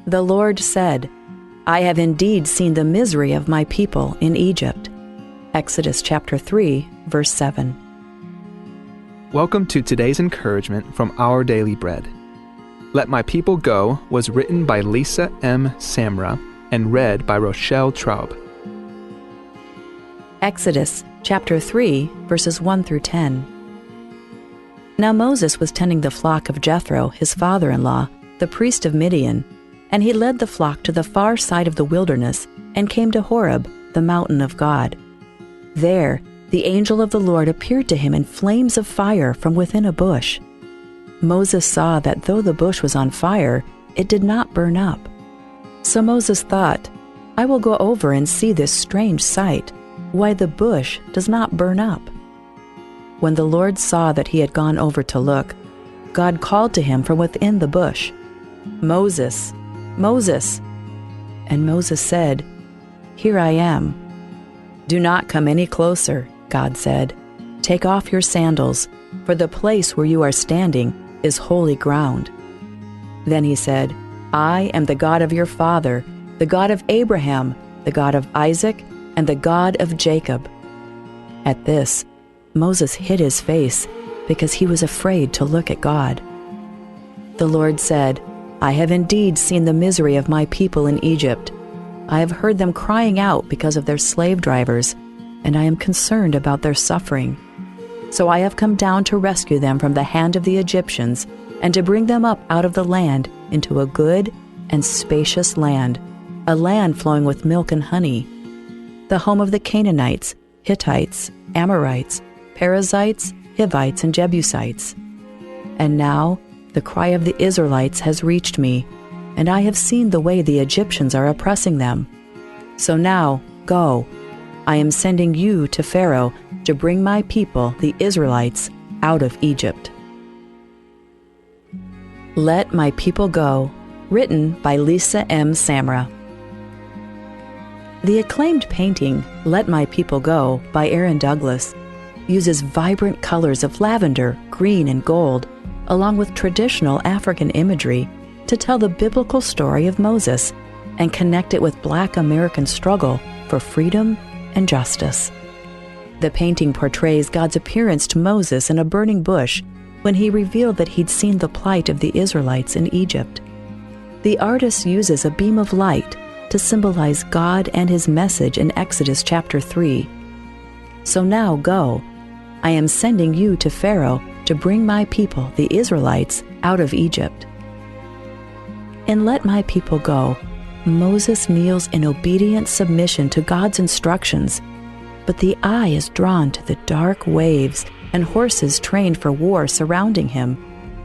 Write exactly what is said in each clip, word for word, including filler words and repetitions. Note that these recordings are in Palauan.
The Lord said, "I have indeed seen the misery of my people in Egypt." Exodus chapter three, verse seven. Welcome to today's encouragement from Our Daily Bread. Let My People Go was written by Lisa M. Samra and read by Rochelle Traub. Exodus chapter three, verses one through ten. Now Moses was tending the flock of Jethro, his father-in-law, the priest of Midian, and he led the flock to the far side of the wilderness and came to Horeb, the mountain of God. There, the angel of the Lord appeared to him in flames of fire from within a bush. Moses saw that though the bush was on fire, it did not burn up. So Moses thought, "I will go over and see this strange sight, why the bush does not burn up." When the Lord saw that he had gone over to look, God called to him from within the bush, "Moses, Moses." And Moses said, "Here I am." "Do not come any closer," God said. "Take off your sandals, for the place where you are standing is holy ground." Then he said, "I am the God of your father, the God of Abraham, the God of Isaac, and the God of Jacob." At this, Moses hid his face because he was afraid to look at God. The Lord said, "I have indeed seen the misery of my people in Egypt. I have heard them crying out because of their slave drivers, and I am concerned about their suffering. So I have come down to rescue them from the hand of the Egyptians and to bring them up out of the land into a good and spacious land, a land flowing with milk and honey, the home of the Canaanites, Hittites, Amorites, Perizzites, Hivites, and Jebusites. And now the cry of the Israelites has reached me, and I have seen the way the Egyptians are oppressing them. So now, go. I am sending you to Pharaoh to bring my people, the Israelites, out of Egypt." Let My People Go, written by Lisa M. Samra. The acclaimed painting, Let My People Go, by Aaron Douglas, uses vibrant colors of lavender, green, and gold, along with traditional African imagery, to tell the biblical story of Moses and connect it with Black American struggle for freedom and justice. The painting portrays God's appearance to Moses in a burning bush when he revealed that he'd seen the plight of the Israelites in Egypt. The artist uses a beam of light to symbolize God and his message in Exodus chapter three. "So now go. I am sending you to Pharaoh to bring my people, the Israelites, out of Egypt." In Let My People Go, Moses kneels in obedient submission to God's instructions, but the eye is drawn to the dark waves and horses trained for war surrounding him,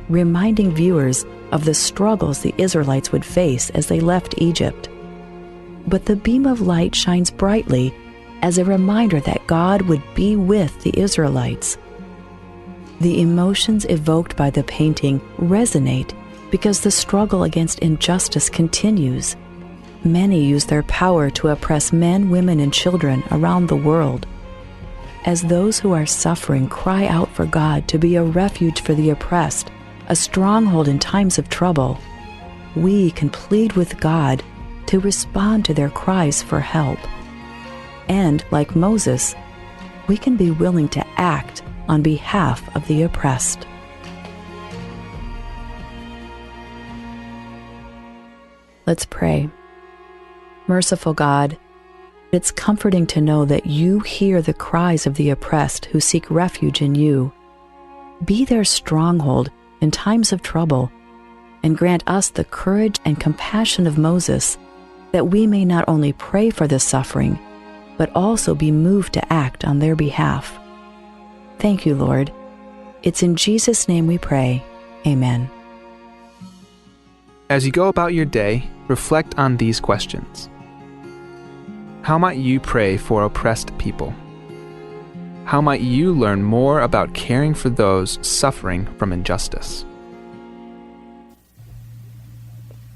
reminding viewers of the struggles the Israelites would face as they left Egypt. But the beam of light shines brightly as a reminder that God would be with the Israelites. The emotions evoked by the painting resonate because the struggle against injustice continues. Many use their power to oppress men, women, and children around the world. As those who are suffering cry out for God to be a refuge for the oppressed, a stronghold in times of trouble, we can plead with God to respond to their cries for help. And, like Moses, we can be willing to act on behalf of the oppressed. Let's pray. Merciful God, it's comforting to know that you hear the cries of the oppressed who seek refuge in you. Be their stronghold in times of trouble, and grant us the courage and compassion of Moses, that we may not only pray for the suffering, but also be moved to act on their behalf. Thank you, Lord. It's in Jesus' name we pray. Amen. As you go about your day, reflect on these questions. How might you pray for oppressed people? How might you learn more about caring for those suffering from injustice?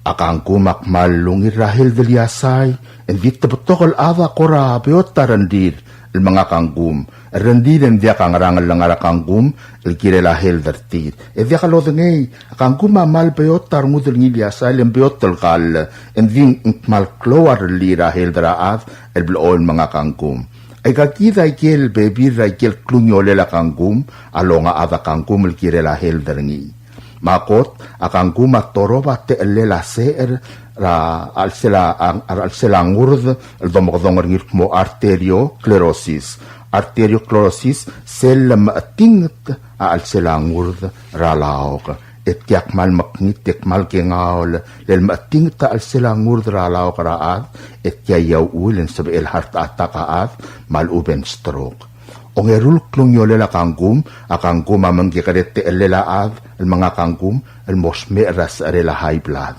A kangkum a kmal ungil er a health el iasai, e ng di te betok el chad a kora beot a rengrir el menga kangkum. Rengrir e ng diak a ngerang el ngar er a kangkum el kirel a health er tir. E diak lodengei, a kangkum a kmal beot a rengud er ngii el iasai, e ng beot el kall, e ng di ng kmal klou a rellii er a health er a chad el blechoel menga kangkum. Aika kid a ikel bebil er a ikel klungiolel a kangkum a longa a chad a kangkum el kirel a health er ngii. Me a kot, a kangkum a torob a techellel a secher er a chelsel a, a, a chelsel a ngurd el domekedong er ngii el kmo arteriosclerosis. Arteriosclerosis, sel lemechetinget a chelsel a ngurd er a laok. E tia kmal mekngit e kmal kengaol, le lemechetinget a chelsel a ngurd er a laok er a chad, e tia a uchul e ng sebechel heart attack a chad, me a lechub e ng stroke. Ongeru el klungiolel a kangkum, a kangkum a mengkekerei a techellel a chad el menga kangkum el mo smecher er a secherel a high blood.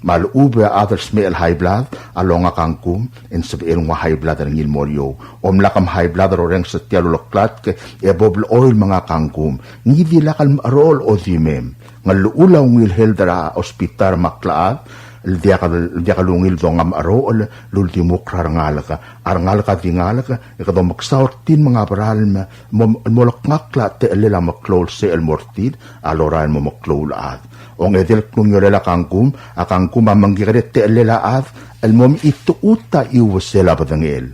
Me a lechub e a chad el smecher el high blood a longa kangkum, e ng sebechel nguu a high blood er ngii el mo er eou. Omlak em high blood er a orrenges er tia el uleklatk e bo blechoel menga kangkum. Ngii di lak el mecherocher el odimem. Ng llechul a ungil health er a hospital me a klechad el diak, el diak lungil donga mecherocher el uldimukl er a rengalek. A rengalek a di ngalek e kede omeksau er tir me ng a beralm el mo, mo lekngakl a techellel a meklou el secher el mo er tir a lorael el mo meklou el chad. Ongedei el klungiolel a kangkum, a kangkum a mengkekerei a techellel a chad el mo mechitechut a chiuesel a bedengel.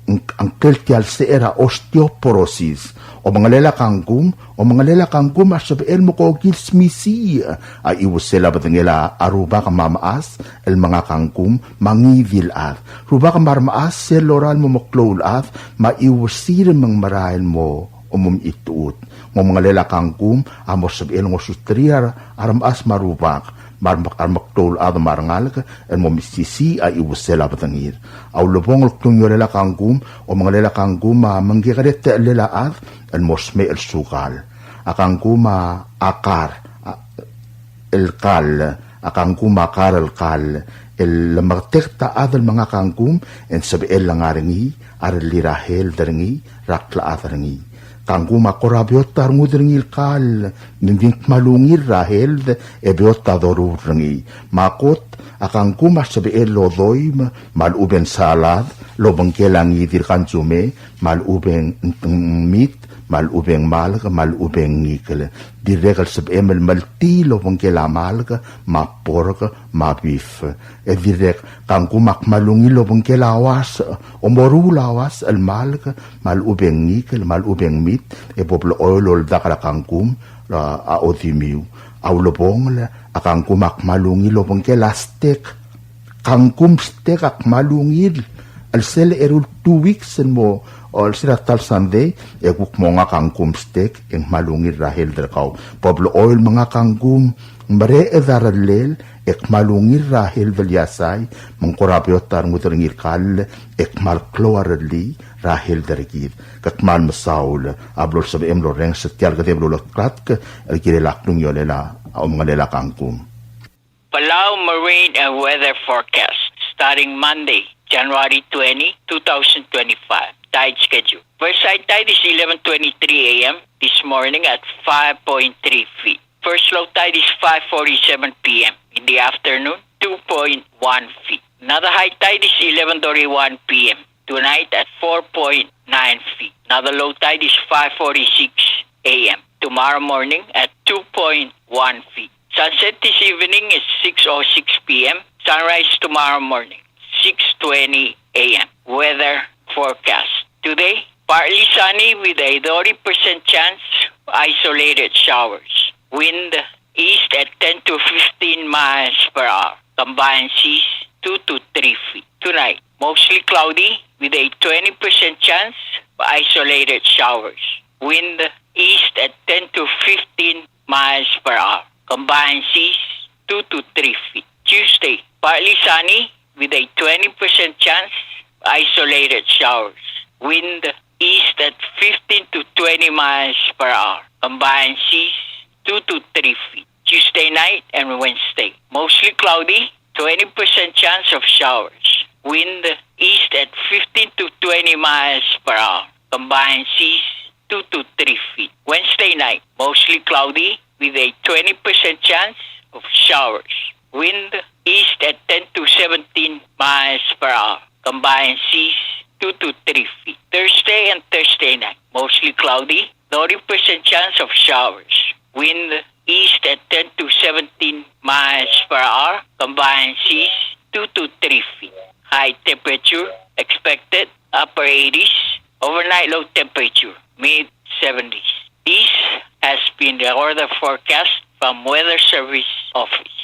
Ng, ngklel tia el secher a osteoporosis. Omengelel a kangkum, omengelel a kangkum a sebechel mo kokil smisichii a chiuesel a bedengel a rubak me a mechas el menga kangkum me a ngii di el chad. Rubak me a remechas sel lorael el mo meklou el chad me a chiuesir me ng merael el mo, mo mechitechut. Ng omengelel a kangkum a mo sebechel ngosuterir a remechas me a rubak me a remek-, a remeklou el chad me a rengalek el mo mesisiich a chiuesel a bedengir. A ulebongel el klungiolel a kangkum, omengelel a kangkum a mengkekerei a techellel a chad el mo smecher el sukal. A kangkum a kar, a, el kall, a kangkum a kar el kall, el lemeketeket a chad el menga kangkum, e ng sebechel el ngar er ngii a rellii er a health er ngii er a klechad er ngii. Kangkum a kora beot a rengud er ngii el kall, me ng di ng kmal ungil er a health e beot a doruul er ngii. Me a kot, a kangkum a sebechel el odoim me a lechub e ng salad, el obengkel a ngii di el kansume, me a lechub e ng, ng, ng mit, me a lechub e ng malk, me a lechub e ng ngikel. Dirrek el sebechem el meltii el obengkel a malk, me a pork, me a beef. E dirrek, kangkum a kmal ungil el obengkel a uasech, omoruul a uasech el malk, me a lechub e ng ngikel, me a lechub e ng mit, e bo blechoel oldak er a kangkum, a, a odimiu. A ulebongel, a kangkum a kmal ungil el obengkel a steak. Kangkum steak a kmal ungil. El sel eru el two weeks el mo, o el sel a ta el Sunday, e kuk monga kangkum steak, e ng kmal ungil er a health er kau. Bo blechoel menga kangkum, mereched a rellel, e kmal ungil er a health el iasai, me ng kora beot a rengud er ngii el kall, e kmal klou a rellii er a health er kid. Ke kmal mesaul a blo lsebechem el orrenges er tia el kedeb el uleklatk, el kirel a klungiolel a omengelel a kangkum. Palau Marine and Weather Forecast, starting Monday, January twenty, two thousand twenty-five. Tide schedule. First high tide is eleven twenty-three A M this morning at five point three feet. First low tide is five forty-seven P M in the afternoon, two point one feet. Another high tide is eleven thirty-one P M tonight at four point nine feet. Another low tide is five forty-six A M tomorrow morning at two point one feet. Sunset this evening is six oh six P M. Sunrise tomorrow morning, six twenty A M. Weather forecast. Today, partly sunny with a thirty percent chance of isolated showers. Wind east at ten to fifteen miles per hour. Combined seas two to three feet. Tonight, mostly cloudy with a twenty percent chance of isolated showers. Wind east at ten to fifteen miles per hour. Combined seas two to three feet. Tuesday, partly sunny with a twenty percent chance of isolated showers. Wind east at fifteen to twenty miles per hour. Combined seas two to three feet. Tuesday night and Wednesday, mostly cloudy, twenty percent chance of showers. Wind east at fifteen to twenty miles per hour. Combined seas two to three feet. Wednesday night, mostly cloudy with a twenty percent chance of showers. Wind east at ten to seventeen miles per hour. Combined seas two to three feet. Thursday and Thursday night, mostly cloudy, thirty percent chance of showers. Wind east at ten to seventeen miles per hour, combined seas two to three feet. High temperature expected, upper eighties. Overnight low temperature, mid seventies. This has been the weather forecast from Weather Service Office.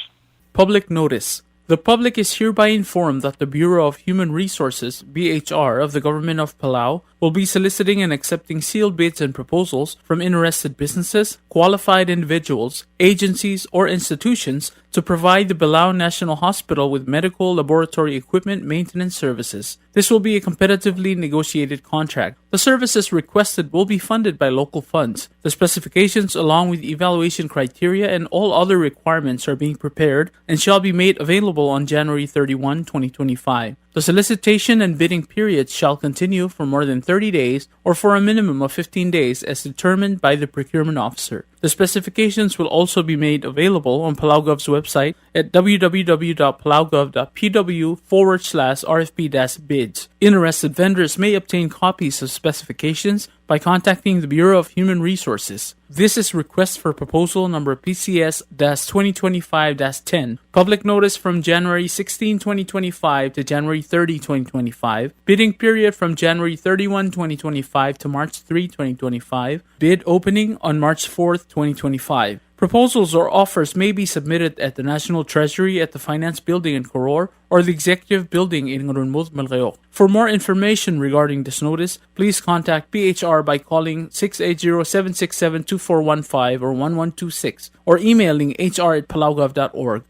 Public notice. The public is hereby informed that the Bureau of Human Resources, B H R, of the Government of Palau will be soliciting and accepting sealed bids and proposals from interested businesses, qualified individuals, agencies, or institutions to provide the Palau National Hospital with medical laboratory equipment maintenance services. This will be a competitively negotiated contract. The services requested will be funded by local funds. The specifications, along with evaluation criteria and all other requirements, are being prepared and shall be made available on January thirty-one, twenty twenty-five. The solicitation and bidding periods shall continue for more than thirty days or for a minimum of fifteen days as determined by the procurement officer. The specifications will also be made available on PalauGov's website at w w w dot palaugov dot p w forward slash r f p dash bids. Interested vendors may obtain copies of specifications by contacting the Bureau of Human Resources. This is request for proposal number P C S dash twenty twenty-five dash ten. Public notice from January sixteen, twenty twenty-five to January thirty, twenty twenty-five. Bidding period from January thirty-one, twenty twenty-five to March three, twenty twenty-five. Bid opening on March fourth, twenty twenty-five. Proposals or offers may be submitted at the National Treasury at the Finance Building in Koror or the Executive Building in Ngerulmud, Melekeok. For more information regarding this notice, please contact P H R by calling six eight zero, seven six seven, two four one five or one one two six or emailing h r at palaugov dot org.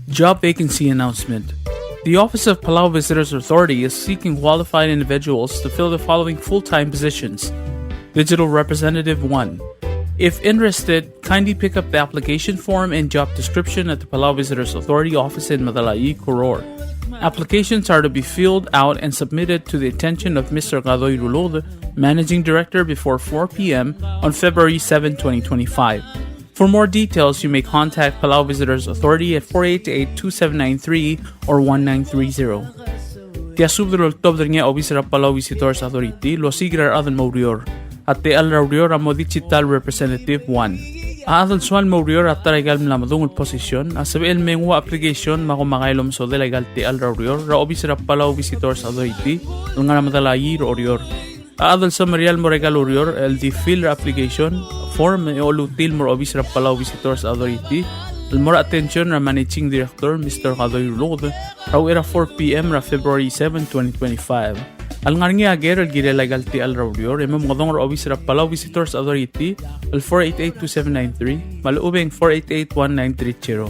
Job vacancy announcement. The Office of Palau Visitors Authority is seeking qualified individuals to fill the following full-time positions. Digital Representative one. If interested, kindly pick up the application form and job description at the Palau Visitors Authority office in Medalaii, Koror. Applications are to be filled out and submitted to the attention of Mister Kadoi Ruluked, Managing Director, before four p m on February seventh, twenty twenty-five. For more details, you may contact Palau Visitors Authority at four eight eight, two seven nine three or one nine three zero. Tia subed el oltobed er ngii a obis er a Palau Visitors Authority el osiik er a rechad el mo oureor. A techall er a ureor a mo Digital Representative one. A chad el soal el mo oureor er a ta er aika el mla medung el position a sebechel el me nguu a application me a komakai el omesodel aika el techall er a ureor er a obis er a Palau Visitors Authority el ngar er a Medalaii er a Oreor. A chad el semeriar el mo er aika el ureor el di fill er a application form e olutii el mo er a obis er a Palau Visitors Authority el mo er a attention er a Managing Director, Mister Kadoi Ruluked, er a uchei er a four p m er a February seventh, twenty twenty-five. A lengar er ngii a ker el kirel aika el techall er a ureor e mo mengodong er a obis er a Palau Visitors Authority el four eight eight, two seven nine three me a lechub e ng four eight eight, one nine three zero.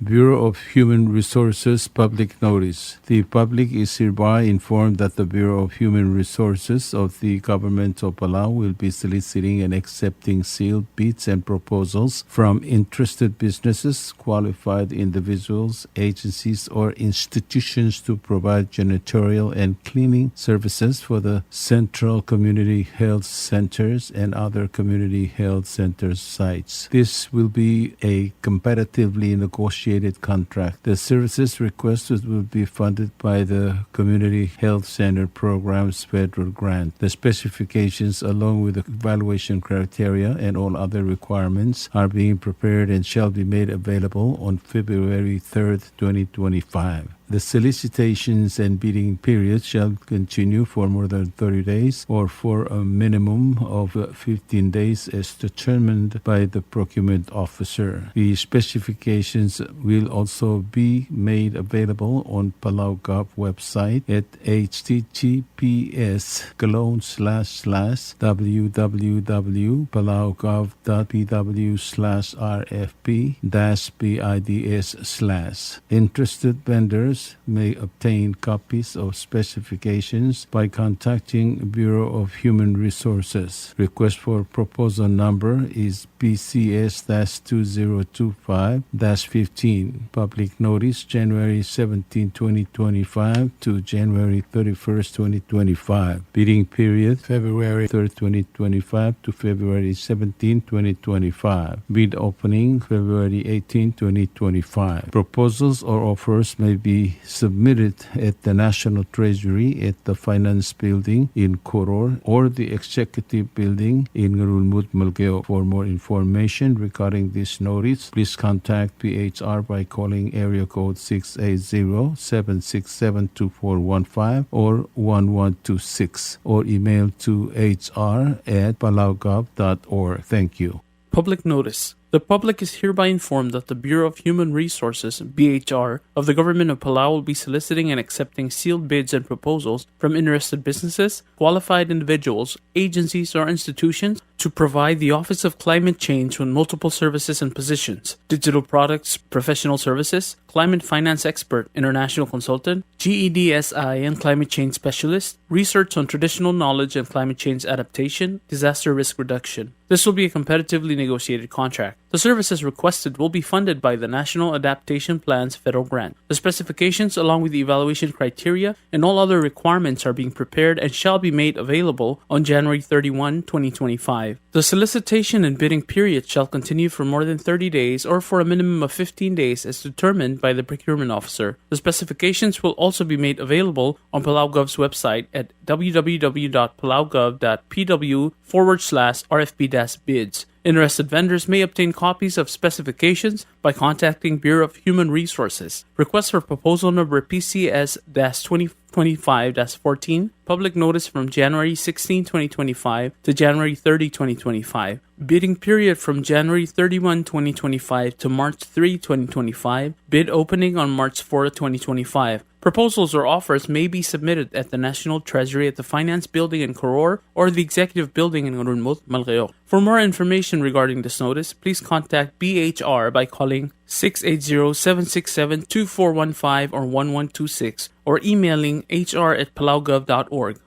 Bureau of Human Resources public notice. The public is hereby informed that the Bureau of Human Resources of the Government of Palau will be soliciting and accepting sealed bids and proposals from interested businesses, qualified individuals, agencies, or institutions to provide janitorial and cleaning services for the Central Community Health Centers and other community health center sites. This will be a competitively negotiated contract. The services requested will be funded by the Community Health Center Program's federal grant. The specifications, along with the evaluation criteria and all other requirements, are being prepared and shall be made available on February third, twenty twenty-five. The solicitations and bidding period shall continue for more than thirty days or for a minimum of fifteen days as determined by the procurement officer. The specifications will also be made available on PalauGov website at h t t p s colon slash slash w w w palaugov dot p w slash r f p dash bids slash. Interested vendors may obtain copies of specifications by contacting Bureau of Human Resources. Request for proposal number is B C S dash two zero two five dash fifteen. Public notice, January seventeen, twenty twenty-five to January thirty-first, twenty twenty-five. Bidding period, February third, twenty twenty-five to February seventeenth, twenty twenty-five. Bid opening, February eighteenth, twenty twenty-five. Proposals or offers may be submitted at the National Treasury at the Finance Building in Koror or the Executive Building in Ngerulmud, Melekeok. For more information regarding this notice, please contact P H R by calling area code six eight zero, seven six seven, two four one five or one one two six, or email to H R at palaugov dot org. Thank you. Public notice. The public is hereby informed that the Bureau of Human Resources, B H R, of the Government of Palau will be soliciting and accepting sealed bids and proposals from interested businesses, qualified individuals, agencies, or institutions to provide the Office of Climate Change with multiple services and positions: digital products, professional services, climate finance expert, international consultant, G E D S I and climate change specialist, research on traditional knowledge and climate change adaptation, disaster risk reduction. This will be a competitively negotiated contract. The services requested will be funded by the National Adaptation Plan's federal grant. The specifications, along with the evaluation criteria and all other requirements, are being prepared and shall be made available on January thirty-one, twenty twenty-five. The solicitation and bidding period shall continue for more than thirty days or for a minimum of fifteen days as determined by the procurement officer. The specifications will also be made available on PalauGov's website at w w w dot palaugov dot p w forward slash r f p dash bids. Interested vendors may obtain copies of specifications by contacting Bureau of Human Resources. Request for proposal number P C S dash twenty twenty-five dash fourteen. Public notice from January sixteenth, twenty twenty-five to January thirtieth, twenty twenty-five. Bidding period from January thirty-one, twenty twenty-five to March three, twenty twenty-five. Bid opening on March fourth, twenty twenty-five. Proposals or offers may be submitted at the National Treasury at the Finance Building in Koror or the Executive Building in Ngerulmud, Melekeok. For more information regarding this notice, please contact B H R by calling six eight zero, seven six seven, two four one five or one one two six or emailing H R at palaugov dot org.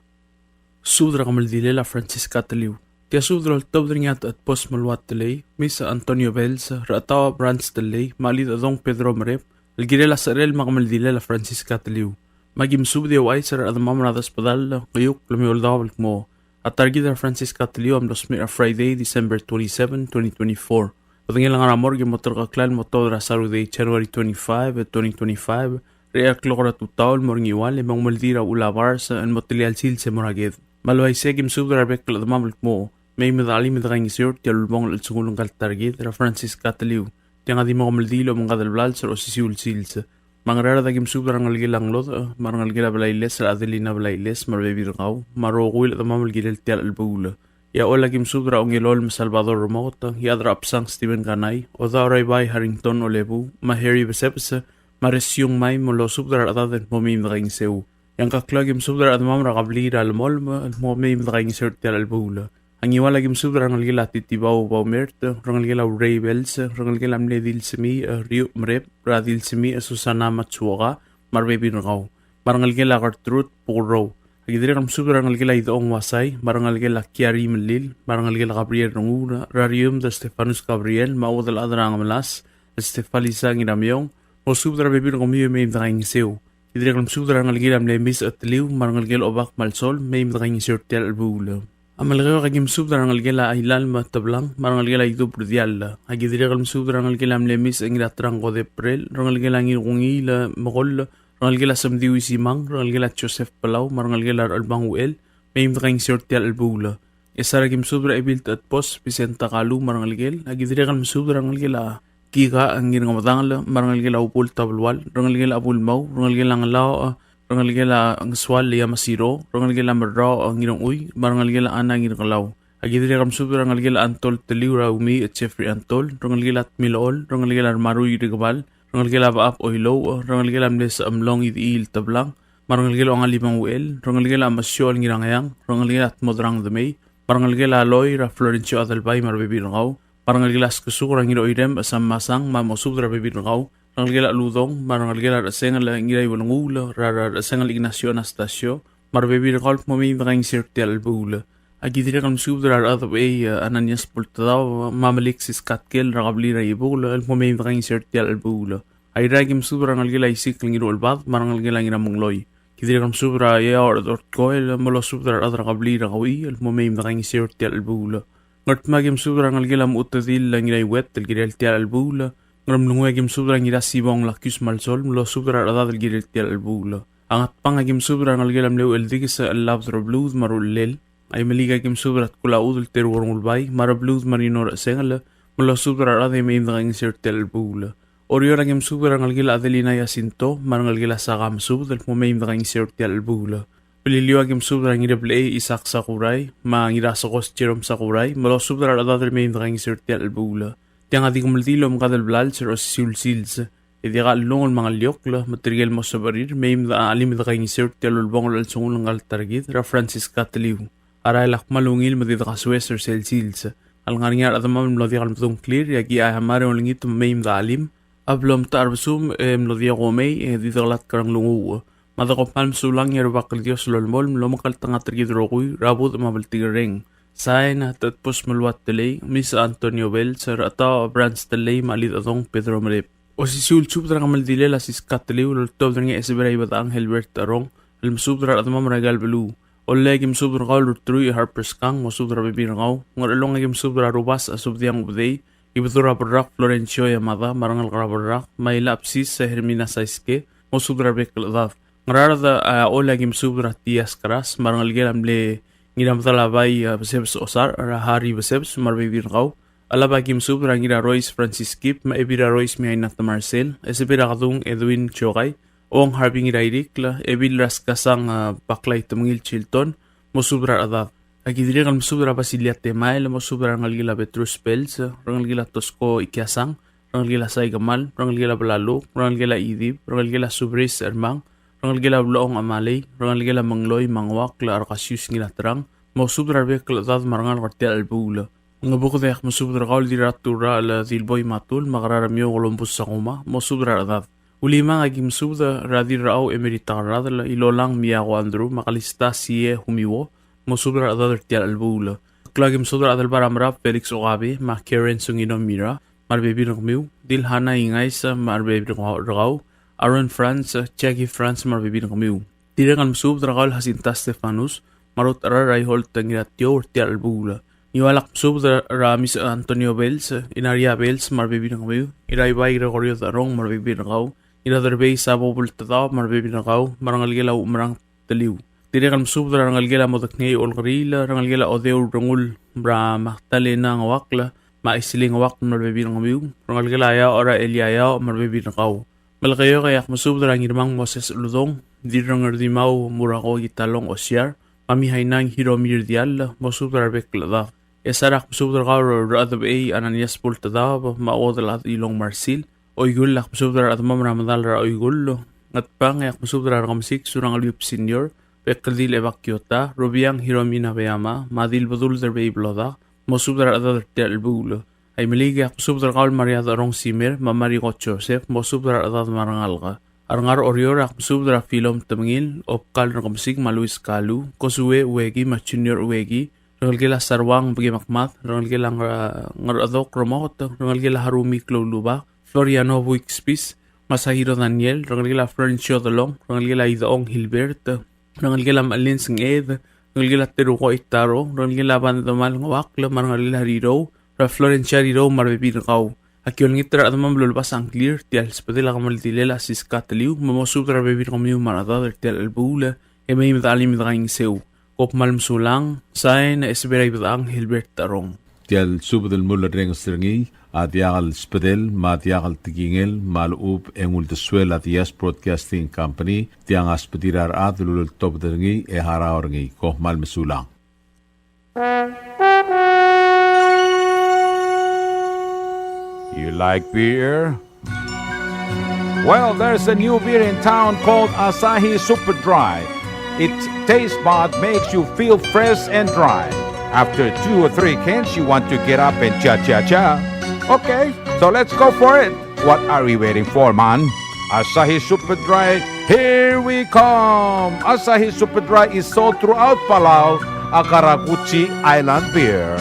Subed er a kemeldilel a Francisca Teliu. Tia subed el oltobed er ngii a Techedbos Meluat Telei, Miss Antonio Bells, Rechetaob Brans Telei, me a Chelidechedong Pedro Merep, el kirel a secherel me a kemeldilel a Francisca Teliu. Me aki mesubed e ouchais er a rechedemam er a Desbedall, Ngeiukl me a Eouldaob el kmo a ta er kid er a Francisca Teliu a mlo smecher er a Friday, December twenty-seven, twenty twenty-four. Bedengel a ngar er a morgue e mo terkeklel el mo tuobed er a Saturday, January twenty-five, twenty twenty-five, er a eai el klok er a tutau el mo er a Ngiwal, e mo kemeldiil er a Uchul a Bars el mo telia el sils e mo er a ked. Me a le uaisei e aki mesubed er a rebek el chedemam el kmo mei me dechelim e dekaingeseu er tia el ulebongel el chelsengul ngka el ta er kid er a Francisca Teliu. Tiang a di mo kemeldiil el obengkad el blals er a osisiu el sils. Me a Ngaraard a ki mesubed er a rengelekel a Ngelodech, me a rengelekel a Blailes er a Adelina Blailes me a rebebil er kau, me a rokui el chedemam el kirel tia el chelebuul. E a Choll a ki mesubed er a Ongelol me a Salvador Remoket, Iechad er a Chebsang Steven Kanai, Odaoraibai Harrington Olebuu, me a Harry Besebes, me a Resiung Mai, me losubed er a rechedad el kmo mei me dekaingeseu. E a Ngkeklau a ki mesubed er a rechedemam er a kebliil er a Lemolem el kmo mei me dekaingeseu er tia el chelebuul. A Ngiwal a ki mesubed er a rengelekel a Titibau Baumert, rengelekel a Urei Bells, rengelekel a mle Dilsemiich, Riuch Merep, er a Dilsemiich, Susana Matsuoka, me a rebebil er kau. Me a rengelekel a Gertrude Bukurrou. A ki dirrek el mesubed er a rengelekel a Idechong Uasai, me a rengelekel a Kiari Melil, me a rengelekel a Gabriel Renguul, er a Riumd Stefanus Gabriel, me a Uodelchad er a Ngemelas, Stefalisa Ngirameong, mosubed er a rebebil er kemiu e mei me dekaingeseu. Ki dirrek el mesubed er a rengelekel a mle Miss Cheteliu, me a rengelekel a Obak me a Lsol, mei me dekaingeseu er tia el chelebuul. A Melekeok a ki mesubed er a rengelekel a Ailal me a Teblang, me a rengelekel a Idub er Diall. A ki dirrek el mesubed er a rengelekel a mle Miss Ngiratrang Kodeprel, rengelekel a Ngirkungiil Mekoll, rengelekel a Semdiu Isimang, rengelekel a Joseph Palau, me a rengelekel a Rechelbang Uchel, mei me dekaingeseu er tia el chelebuul. Chesar a ki mesubed er a Ebil Techedbos, Vicenta Kalu, me a rengelekel, a ki dirrek el mesubed er a rengelekel a Kika Ngirngemedangel, me a rengelekel a Ubul Tabelual, rengelekel a Bulmau, rengelekel a Ngelaoch, rengelekel a Ngesual Iamasiro, rengelekel a Merraoch Ngirongchui, me a rengelekel a Ana Ngirkelau. A ki dirrek el mesubed er a rengelekel a Antol Teliu er a Umiich Jeffrey Antol, rengelekel a Tmilechol, rengelekel a Remarui Rikebal, rengelekel a Bechab Oilouch, rengelekel a mle Sechemlong Idechiil Teblang, me a rengelekel a Ongalibang Uchel, rengelekel a Mesiochel Ngirangeang, rengelekel a Tmodrang Demei, me a rengelekel a Loi er a Florencio Adelbai me a rebebil er kau, me a rengelekel a Skesuk er a Ngiroirem Sam Masang, me mosubed er a rebebil er kau, rengelekel a Ludong, me a rengelekel a Rechesengel Ngiraiuelenguul, er a Rechesengel Ignacio Anastasio, me a rebebil er kau el kmo mei me dekaingeseu er tia el chelebuul. Aki dirrek el mesubed er a Rechedebechei, e, Ananias Bultedaob, me a Meliksis Katkel, er a kebliil er a Iebukel, el kmo mei me dekaingeseu er tia el chelebuul. Airai aki mesubed er a rengelekel a Isikl Ngiruchelbad, me a rengelekel a Ngiramengloi. Ki dirrek el mesubed er a Eaoch er a Dortkoel, me losubed er a rechad er a kebliil er a Kauchii, el kmo mei me dekaingeseu er tia el chelebuul. Ngardmau aki mesubed er a rengelekel a Mechutedil Ngiraiuet, el kirel tia el chelebuul. Ngeremlengui aki mesubed er a Ngirasibong Lakius Malsol, me losubed er a rechedad el kirel tia el chelebuul. A Ngatpang aki mesubed er a rengelekel a mle Ucheldikes Chelabed Rebluud me a Ruchellel. Aimeliik aki mesubed er a Tkulachudel Teruo Rengulbai, me a Rebluud me a Rino Rechesengel, me losubed er a rechad e mei me dekaingeseu er tia el chelebuul. Oreor aki mesubed er a rengelekel a Adelina Jacinto, me a rengelekel a Saka, mesubed el kmo mei me dekaingeseu er tia el chelebuul. Beliliou aki mesubed er a Ngireblechei Isaac Sakurai, me a Ngirasekos Jerome Sakurai, me losubed er a rechedad el mei me dekaingeseu er tia el chelebuul. Tiang a di kemeldiil el omekad el blals er a osisiu el sils. E diak a chelungel me a ngeliokl, me tirke el mo sebechir, mei me de chelim e dekaingeseu er tia el ulebongel el chelsengul ngka el ta er kid, er a Francisca Teliu. A rael a kmal ungil me di dekasoes er sel sils. A lengar er ngii a rechedemam el mlo diak el medung a ngklir, e aki a mera el olengit me mei me de chelim a blo mtechar a besum, e mlo diak a omei, e di dekelatk er a nglunguuch. Me a de kom kmal mesulang, e a Rubak el Dios a lolemolem el omekngeltengat er kid el rokui er a budech me a bltikerreng. Sain, Tetbus Meluat Telei, Mis Antonio Bells, Rechetau Brans Telei, me a Chelidechedong Pedro Merep. Osisiu el subed er a kemeldilel a Siska Teliu el oltobed er ngii a Esebera Ibedang Helbert Arong el mesubed er a rechedemam er aika el beluu. Ollei aki mesubed er kau el Rteruich Harper Skang, mosubed er a rebebil er kau. Ngerchelong aki mesubed er a Rubas a Subediang Ubedei, Ibedul er a Berrak Florencio Yamada, me a rengalek er a Berrak, me a Ilabsis Hermina Saiske, mosubed er a rebek el chedad. Ngaraard a Ollei aki mesubed er a Tias Keras, me a rengelekel a mle Ngiramedalabai, a, Besebes Osar, er a Harry Besebes, me a rebebil er kau. Chelab aki mesubed er a Ngirarois Francis Kip, me a Ebil er a Rois Miaina Temarsel, Esebei er a Kedung Edwin Chokai, Ong Harvey Ngirairikl, Ebil er a Skasang, a, Baklai Temengil Chilton, mosubed er a rechedad. Aki dirrek el mesubed er a Basilia Temael, mosubed er a rengelekel a Petrus Pels, rengelekel a Tosko Ikiasang, rengelekel a Saikemal, rengelekel a Belaluk, rengelekel a Idib, rengelekel a Subris Ermang, rengelekel a Blechong Amalei, rengelekel a Mengloi me a Nguakl Arkasius Ngilaterang, mosubed er a rebek el chedad me a rengalek er tia el chelebuul. Ngebuked e ak mesubed er kau el Dirraturrachel Dilboi Matul, me a Keraremiou Columbus Sakuma, mosubed er a rechedad. Ulimang aki mesubed er a Dirrachau Emerita Kerradel, Ilolang Miako Andrew, me a Kalista Sie Humiwo, mosubed er a rechedad er tia el chelebuul. Ngkeklau aki mesubed er a Adelbai er a Merab Felix Okabe, me a Karen Sungino Mira, me a rebebil er kemiu, Dilhana Ingais, me a rebebil er kau, Aaron Franz, Jackie Franz, me a rebebil er kemiu. Dirrek el mesubed er kau el Jacinta Stefanus, me a Ruth Rarai Holt Ngiratiou er tia el chelebuul. Ngiual ak mesubed er a Mis Antonio Bells, Inaria Bells, me a rebebil er kemiu, Iraibai Gregorio Darong, me a rebebil er kau, Ngiraderbei Sabo Bultedaob, me a rebebil er kau, me a rengelekel a Umerang Teliu. Dirrek el mesubed er a rengelekel a Modekngei Olkeriil, rengelekel a Odeu Rengul, er a Magdalena Ngeuakl, me a Iseling Ngeuakl, me a rebebil er kemiu, rengelekel a Eaoch er a Elia Eaoch, me a rebebil er kau. Melekeok e ak mesubed er a Ngirmang Moses Uludong, Dirrengerdimau Murako Kitalong Osiar, me a Mihainang Hiromi Rdiall, mosubed er a rebek el chedad. Esar ak mesubed er kau el Rechedebechei Ananias Bultedaob, me a Uodelchad Ilong Marsil, Oikull ak mesubed er a rechedemam er a medal er a Oikull. Ngatpang e ak mesubed er a Rekemesik Surangel Whipps Senior, Bekeldil Ebak Kiota, Rubiang Hiromi Nabeyama, me a Dilbedul Derbei Blodak, mosubed er a rechedad er tia el chelebuul. Aimeliik e ak mesubed er kau el Maria Derong Simer, me a Mariko Joseph, mosubed er a rechedad me a rengalek. A rengar er Oreor e ak mesubed er a Philom Temengil, Obkal Rekemesik me a Luis Kalu, Kosue Ueki me a Junior Ueki, rengelekel a Saruang Bekemekmad, rengelekel a Nge-, Ngerchedok Remoket, rengelekel a Harumi Kloulubak, Floriano Buikspis, Masahiro Daniel, rengelekel a Florencio Delong, rengelekel a Idong Hilbert, rengelekel a Malin Senged, rengelekel a Teruko Itaro, rengelekel a Bandemal Ngeuakl, me a rengelekel a Rirou, er a Florencia Rirou me a rebebil er kau. Aki olengit er a rechedemam el ulebas a ngklir er tia el subedel a kemeldilel a Siska Teliu, me mosubed er a rebebil er kemiu me a rechedad er tia el chelebuul, e mei me de chelim e de kaingeseu. Kom kmal mesulang, sain, Esebera Ibedang Hilbert Arong. Tia el subed el mulerrenges er ngii a diak el subedel me a diak el tekingel me a lechub e ng uldesuel a Diaz Broadcasting Company, tiang a subedir a rechad el uleltobed er ngii e harau er ngii. Kom kmal mesulang. You like beer? Well, there's a new beer in town called Asahi Super Dry. Its taste bud makes you feel fresh and dry. After two or three cans, you want to get up and cha-cha-cha. Okay, so let's go for it. What are we waiting for, man? Asahi Super Dry, here we come! Asahi Super Dry is sold throughout Palau, a karakuchi island beer.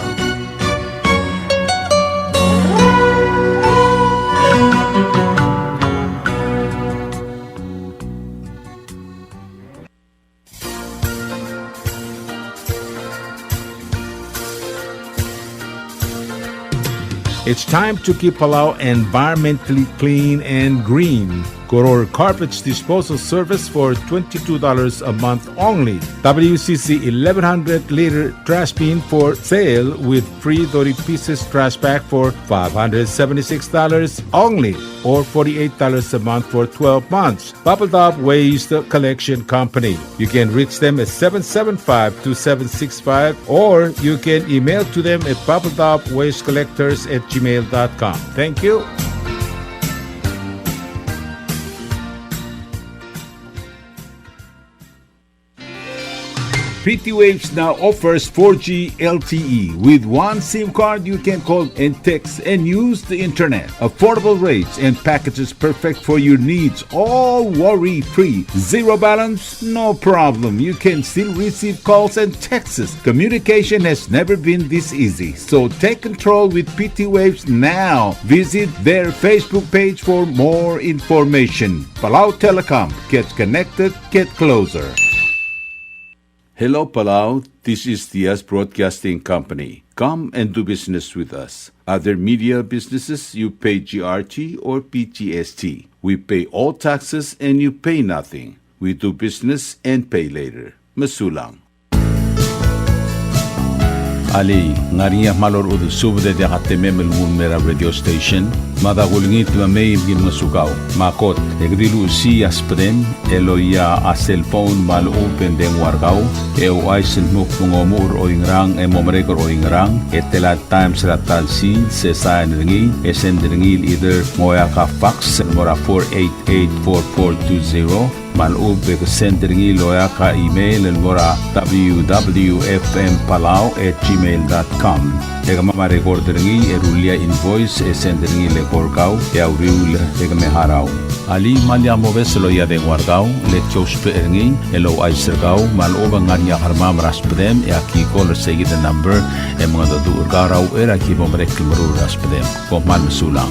It's time to keep Palau environmentally clean and green. Koror Garbage Disposal Service for twenty-two dollars a month only. W C C eleven hundred liter trash bin for sale with free thirty pieces trash bag for five hundred seventy-six dollars only, or forty-eight dollars a month for twelve months. Babeldaob Waste Collection Company. You can reach them at seven seven five, two seven six five, or you can email to them at babeldaob waste collectors at gmail dot com. Thank you. P T Waves now offers four G L T E. With one SIM card, you can call and text and use the internet. Affordable rates and packages perfect for your needs, all worry-free. Zero balance? No problem. You can still receive calls and texts. Communication has never been this easy. So take control with P T Waves now. Visit their Facebook page for more information. Palau Telecom. Get connected. Get closer. Hello, Palau. This is Diaz Broadcasting Company. Come and do business with us. Other media businesses, you pay G R T or P G S T. We pay all taxes and you pay nothing. We do business and pay later. Mesulang. Alii, ng ngar er ngii a kmal orechudel subed e diak a temem el nguu el mei er a radio station? Me a dak ulengit me mei me ki ngosukau. Me a kot, e ke di luchesii a subedem el oia a cellphone me a lechub e ng dengua er kau, e ouchais el dmu kmo ng omuchel er oingerang e mo merek er oingerang, e tela el times er a ta el sils, e sain er ngii, e send er ngii el either ng oeak a fax el mo er a four eight eight four four two zero, me a lechub e ke send er ngii el oeak a email el mo er a W W F M Palau at gmail dot com. E kemam a record er ngii e rullii a invoice e send er ngii el eko er kau e a uriul e ke me harau. Alii, me lak mobes el oia dengua er kau, le ki ousbech er ngii el ouchais er kau me a lechub e ng ngar er ngii a kermam er a subedem e aki call er seikid el number e mengedecheduch er kau er a uchei er a ki bo merek el meruul er a subedem. Kom kmal mesulang.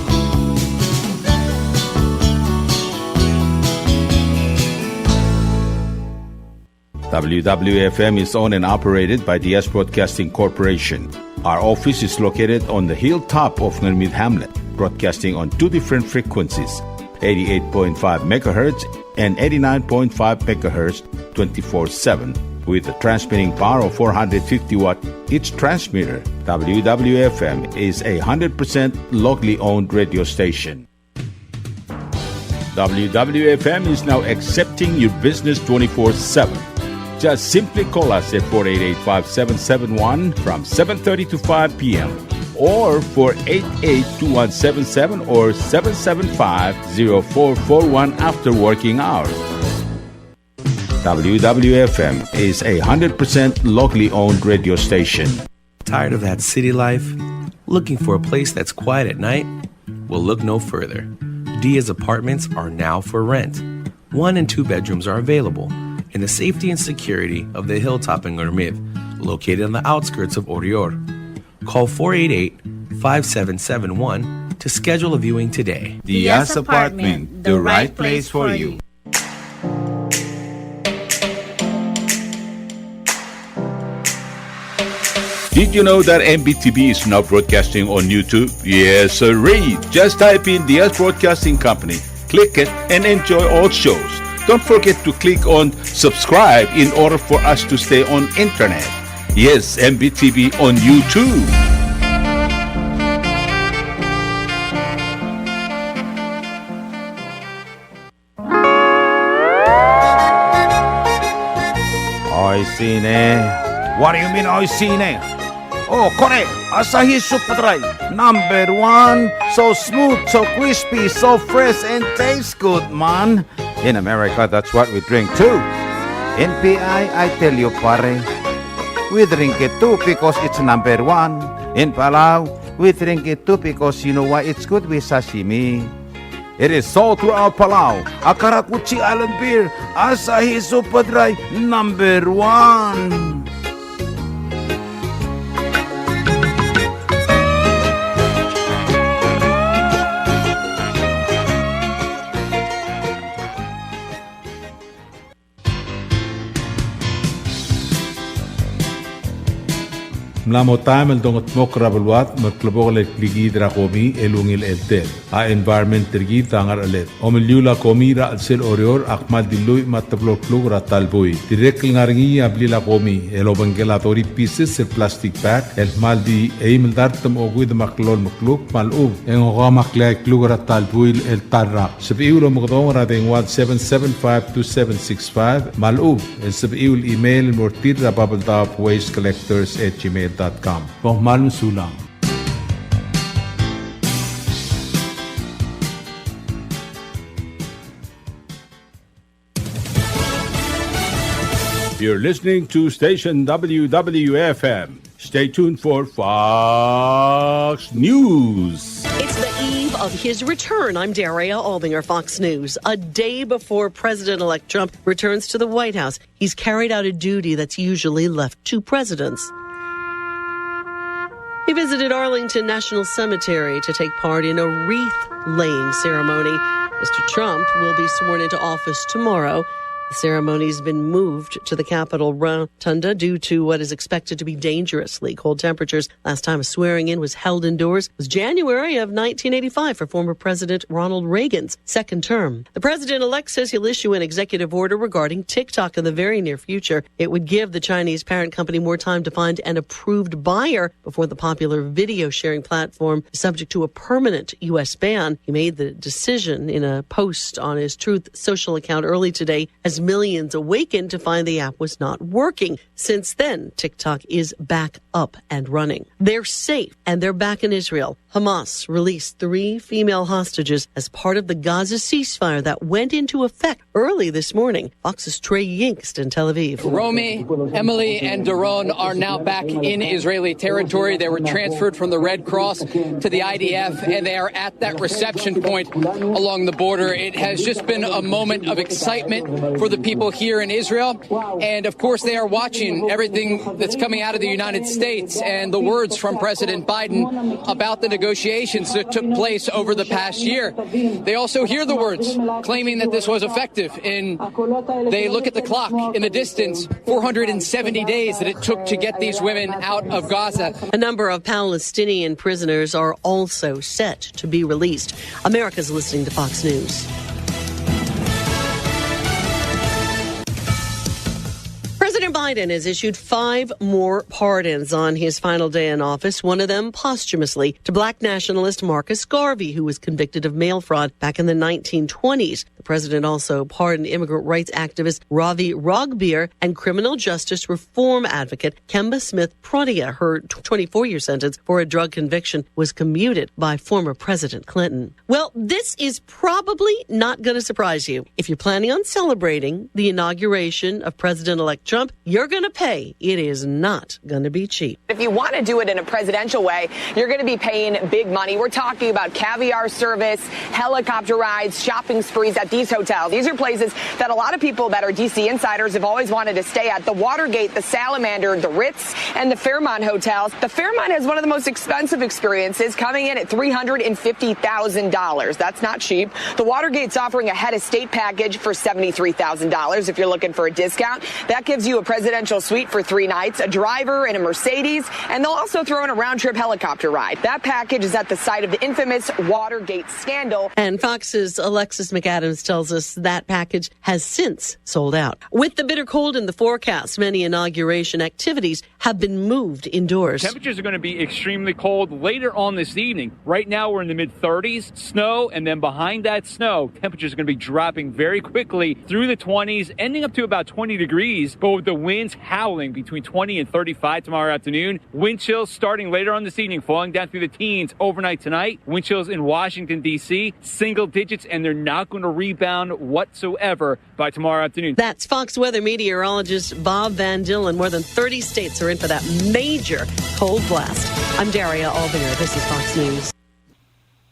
W W F M is owned and operated by Diaz Broadcasting Corporation. Our office is located on the hilltop of Ngermid Hamlet, broadcasting on two different frequencies, eighty-eight point five megahertz and eighty-nine point five megahertz, twenty-four seven, with a transmitting power of four hundred fifty watt each transmitter. W W F M is a hundred percent locally owned radio station. W W F M is now accepting your business twenty-four seven. Just simply call us at four eight eight, five seven seven one from seven thirty to five p m, or four eight eight, two one seven seven or seven seven five, zero four four one after working hours. W W F M is a hundred percent locally owned radio station. Tired of that city life? Looking for a place that's quiet at night? Well, look no further. Diaz Apartments are now for rent. One and two bedrooms are available in the safety and security of the hilltop in Ngermid, located on the outskirts of Oreor. Call four eight eight, five seven seven one to schedule a viewing today. Diaz Apartment, the right place for you. Did you know that M B T V is now broadcasting on YouTube? Yes, sirree. Just type in Diaz Broadcasting Company, click it, and enjoy all shows. Don't forget to click on subscribe in order for us to stay on internet. Yes, M B T V on YouTube. Oishii ne. What do you mean, oishii ne? Oh, kore, Asahi Super Dry, number one. So smooth, so crispy, so fresh, and tastes good, man. In America, that's what we drink too. In P I, I tell you, pare, we drink it too because it's number one. In Palau, we drink it too because you know why? It's good with sashimi. It is sold throughout Palau. A karakuchi island beer, Asahi Super Dry, number one. Mla mo taem el dongedmokl er a beluad me a klebokel el klikiid er a komi el ungil el tel. A environment er kid a ngar er a cheled. Omeliul a komi er a chelsel Oreor a kmal di lluich me a teblo el kluk er a ta el buil. Dirrek el ngar er ngii a blil a komi el obengkel a thirty pieces el plastic bag el kmal di eim el dart me a okeuid me a kllolem el kluk me a lechub e ng okeim a kleai el kluk er a ta el buil el ta el rak. Sebechiu el omekedong er a dengua el seven seven five two seven six five me a lechub e sebechiu el email el mo er tir er a Babeldaob waste collectors at gmail dot com. Kom kmal mesulang. You're listening to station W W F M. Stay tuned for Fox News. It's the eve of his return. I'm Daria Albinger, Fox News. A day before President-elect Trump returns to the White House, he's carried out a duty that's usually left to presidents. He visited Arlington National Cemetery to take part in a wreath-laying ceremony. Mister Trump will be sworn into office tomorrow. The ceremony's been moved to the Capitol rotunda due to what is expected to be dangerously cold temperatures. Last time a swearing-in was held indoors was January of nineteen eighty-five for former President Ronald Reagan's second term. The president-elect says he'll issue an executive order regarding TikTok in the very near future. It would give the Chinese parent company more time to find an approved buyer before the popular video-sharing platform is subject to a permanent U S ban. He made the decision in a post on his Truth Social account early today as millions awakened to find the app was not working. Since then, TikTok is back up and running. They're safe, and they're back in Israel. Hamas released three female hostages as part of the Gaza ceasefire that went into effect early this morning. Fox's Trey Yingst in Tel Aviv. Romi, Emily, and Doron are now back in Israeli territory. They were transferred from the Red Cross to the I D F, and they are at that reception point along the border. It has just been a moment of excitement for the people here in Israel. And of course, they are watching everything that's coming out of the United States and the words from President Biden about the negotiations that took place over the past year. They also hear the words, claiming that this was effective. And they look at the clock in the distance, four hundred seventy days that it took to get these women out of Gaza. A number of Palestinian prisoners are also set to be released. America's listening to Fox News. President Biden has issued five more pardons on his final day in office, one of them posthumously to black nationalist Marcus Garvey, who was convicted of mail fraud back in the nineteen twenties. The president also pardoned immigrant rights activist Ravi Ragbir and criminal justice reform advocate Kemba Smith Prodia. Her twenty-four-year sentence for a drug conviction was commuted by former President Clinton. Well, this is probably not gonna surprise you. If you're planning on celebrating the inauguration of President-elect Trump, you're gonna pay. It is not gonna be cheap. If you want to do it in a presidential way, you're gonna be paying big money. We're talking about caviar service, helicopter rides, shopping sprees at these hotels. These are places that a lot of people that are D C insiders have always wanted to stay at. The Watergate, the Salamander, the Ritz, and the Fairmont Hotels. The Fairmont has one of the most expensive experiences, coming in at three hundred and fifty thousand dollars. That's not cheap. The Watergate's offering a head of state package for seventy-three thousand dollars if you're looking for a discount. That gives you a presidential suite for three nights, a driver, and a Mercedes. And they'll also throw in a round trip helicopter ride. That package is at the site of the infamous Watergate scandal. And Fox's Alexis McAdams tells us that package has since sold out. With the bitter cold in the forecast, many inauguration activities have been moved indoors. Temperatures are gonna be extremely cold later on this evening. Right now, we're in the mid thirties, snow, and then behind that snow, temperatures are gonna be dropping very quickly through the twenties, ending up to about twenty degrees, but with the winds howling between twenty and thirty-five tomorrow afternoon. Wind chills starting later on this evening, falling down through the teens overnight tonight. Wind chills in Washington, D C, single digits, and they're not gonna rebound whatsoever by tomorrow afternoon. That's Fox Weather meteorologist Bob Van Dillen. More than thirty states are in for that major cold blast. I'm Daria Albinger. This is Fox News.